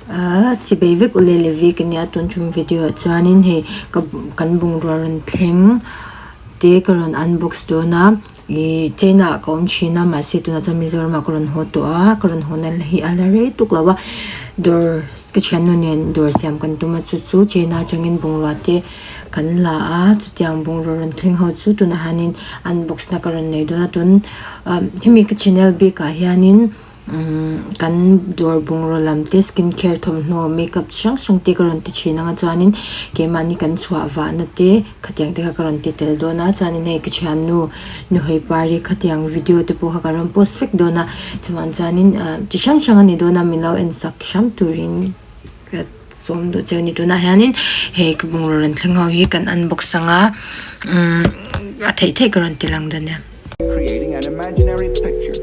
Ahh chibei vek u le levi ka nia tun tum video ah chuanin hei ka kan bungrua rawn thleng te ka rawn unbox dawn a ih china ah ka awm thin a mahse tunah chuan Mizoram ah ka rawn haw tawh a ka rawn haw na hi a la rei tuk lo a dawr ka thiannu nen dawr siam kan tum a chu chu china atangin bungrua te kan la a chutiang bungrua rawn thleng ho chu tunah hianin unbox na ka rawn nei dawn a tun ah hemi ka channel bik ah hianin. Umm kan dawr bungraw lam te skin care thawmhnaw makeup chi hrang hrang te ka rawn ti thin ang a chuanin keimahni kan chhuah vahna te khatiang te kha ka rawn ti tel dawn a chuanin hei ka thiannu nuhei pari khatiang video te pawh kha ka rawn post vek dawn a chuvang chuanin ah chi hrang hrang a ni dawn a min lo en sak hram turin ka sawm duh cheu a ni tunah hianin hei ka bungraw rawn thleng ho hi kan unbox ang a umm a theih theih ka rawn ti lang dawn nia. Creating an imaginary picture.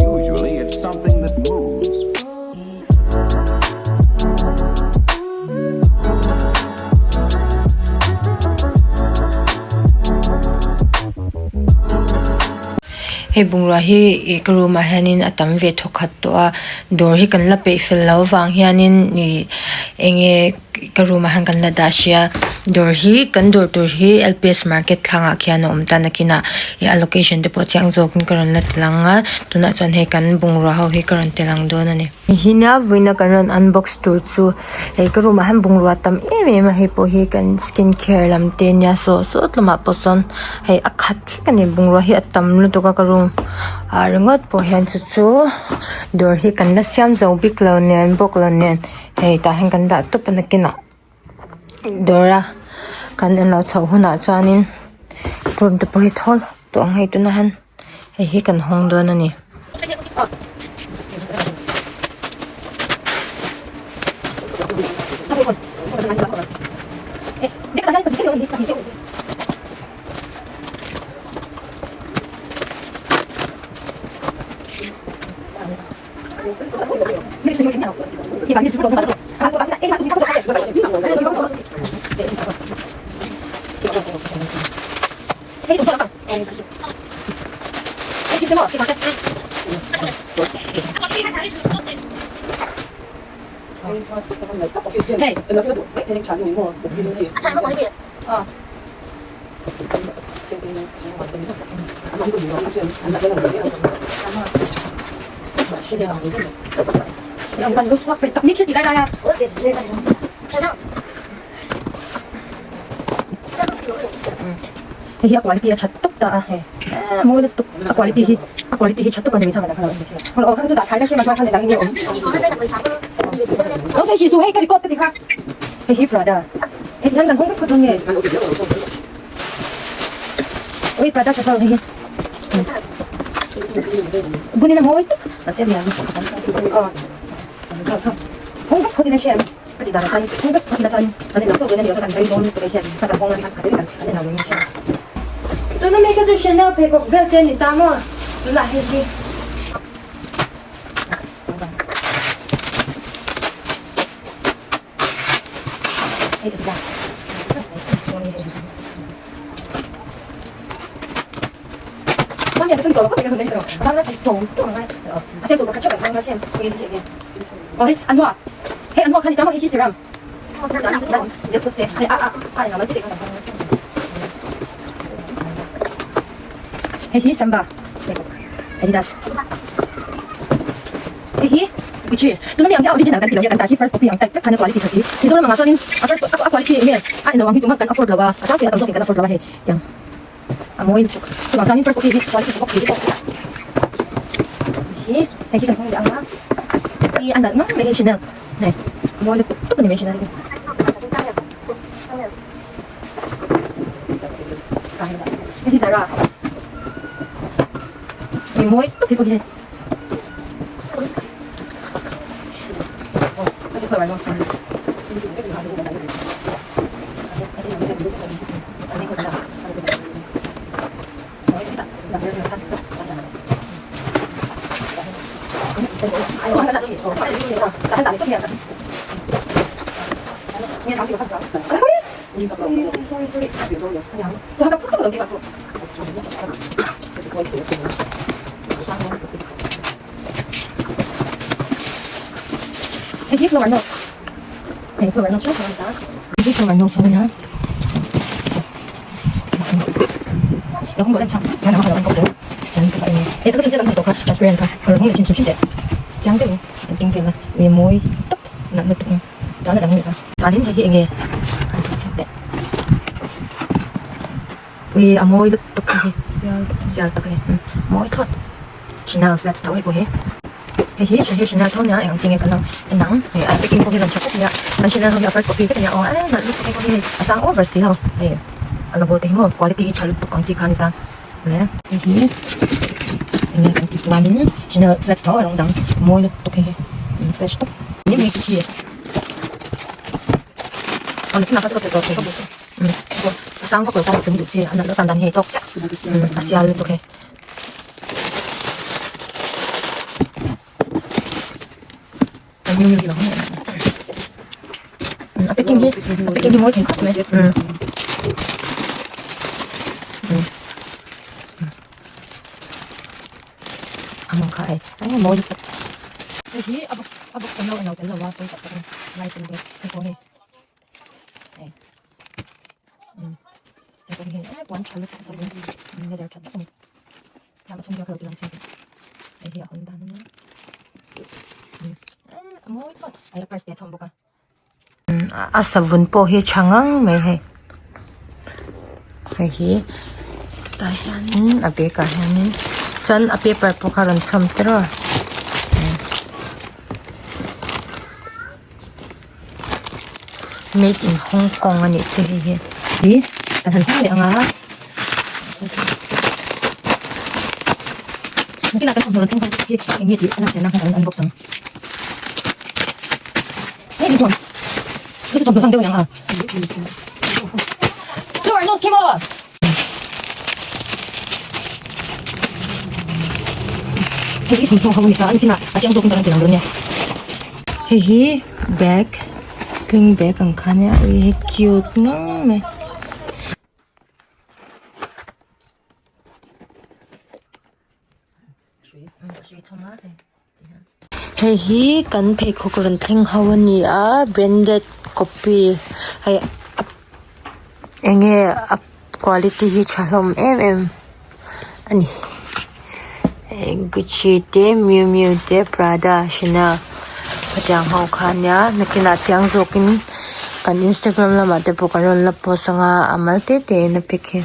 Usually it's something that moves. Hei bungrua hi ih ka room ah hianin a tam ve thawkhat tawh a dawr hi kan la peih fel loh avang hianin ih eng nge Ka room ah hian kan la dah hrih a dawr hi kan dawr tur hi L P S market thlangah khian a awm ta nakinah ih a location te pawh chiang zawkin ka rawn la ti lang a tunah chuan hei kan bungrua ho hi ka rawn ti lang dawn a ni. Hina vawiina kan rawn unbox tur chu hei ka room ah hian bungrua tam em em a hei pawh hi kan skin care lam te ania saw sawt lamah pawh sawn hei a khat vek a ni bungrua hi a tam lutuk a ka room ah ringawt pawh hian chu chu dawr hi kan la siam zo bik lo nen bawk lo nen. Hei tah hian kan dah tawp a nakinah dawr a kan en loh chhoh hunah chuanin room te pawh hi thawl tawh ang hei tunah hian hei hi kan hawng dawn a ni. Hei hi a quality a tha tawp ta a hei mawi lutuk a quality hi a quality hi tha tawp a ni hei hi prada hei hian kan hawng vek phawt dawn nge ui prada tha tawk hei hi bunin a mawi tawp mahse a lian hawng vek phawt in a hriat ka tih danah chuan hawng vek phawt ila chuan kan en lo chauh dawn a ni lo chuan kan rei dawn lutuk a hriat chuan kan hawng a khat in kan en lo niin a hriat. Tuna mi kha chu Chanel pheikhawk vel te a ni ta maw tunah hei hi. Hei hi samba Adidas Hei hi Gucci tuna mi ang hi a original kan ti lo hi a kan tar hi first copy ang type vek khan a quality tha si Mizoram angah chuanin a first a quality nge a en lo ang hi tumah kan afford lo a a tlangpui a tam zawkin kan afford lo a hei tiang a mawi lutuk chuvang chuanin first copy hi quality tha bawk si hi hei hi kan hmang leh ang a hi a nalh ngang mai hei Chanel hei a mawi lutuk tuk a ni mai Chanel hi. Hei hi Zara mi mawi tak hi pawh hi hei. Hei hi flower note hei flower note hrang hrang a ni ta hei hi flower note ho a nia transparent kha a rawn hawng leh chin chim hrim teh chiang deuhin kan keng vel a ui mawi tawp nalh lutuk a chuan a dang leh kha chuanin hei hi eng nge an tih chhin teh ui a mawi lutuk a hei sial tak a ni mawi thlawt Chanel flats tho hei pawh hi hei hi hei Chanel tho nia eng ang chi nge kan lo en ang hei a packing pawh hi rawn tha khawp mai a kan Chanel ho hi a first copy vek a nia aw a nalh lutuk hei pawh hi hei a sang over si lo hei a logo te hi maw quality hi tha lutuk ang chi kha a ni ta le hei hi eng nge kan tih chuanin Chanel flats tho a rawng dang mawi lutuk hei hi fresh tawp ni hei khi aw nakinah kha chu ka pe tawh thei khawp a sang vak lo kha chung duh chi a nalh lutuk dan hi hei tawk chiah a sial lutuk hei. A packing hi a packing hi mawi thei khawp mai a mawng kha hei a mawi lutuk hei hi a box a box awm lo eng lo tel lo a pawi tak tak a ni lighting te hei pawh hei hei hei pawh hi hei puan tha lutuk a leather tha tak a ni. Tlangah chhung biak lo ti lang chiang teh. Hei hi a hawn dan ania. A mawi thlawt. Hei a purse te a chhawm bawk a. A savun pawh hi tha ngang mai hei. Hei hi tah hianin a bag ah hianin chuan a paper pawh kha a rawn chhawm tel a. Made in Hong Kong a nih chu hei hi. Hi kan han hmang leh ang a. Nakinah kan thawmhnaw rawn thleng ho hi eng nge tih a lantir nan khan kan unbox ang. Hei chu thawm hei chu thawmhnaw hlang deuh a ni ang a. Flower nose khi maw? Hei hi thawmhnaw ho a ni ta a nakinah a chiang zawkin ka rawn ti lang dawn nia. Hei hi bag sling bag ang kha nia ui hei cute ngang mai. Hei hi kan pheikhawk rawn thleng ho a ni a branded copy hei eng nge a quality hi tha hlawm em em a ni gucci te miu miu te prada chanel hetiang ho kha a nia nakinah chiang zawkin kan instagram lamah te pawh kan rawn la post anga a mal te te in a pic hi.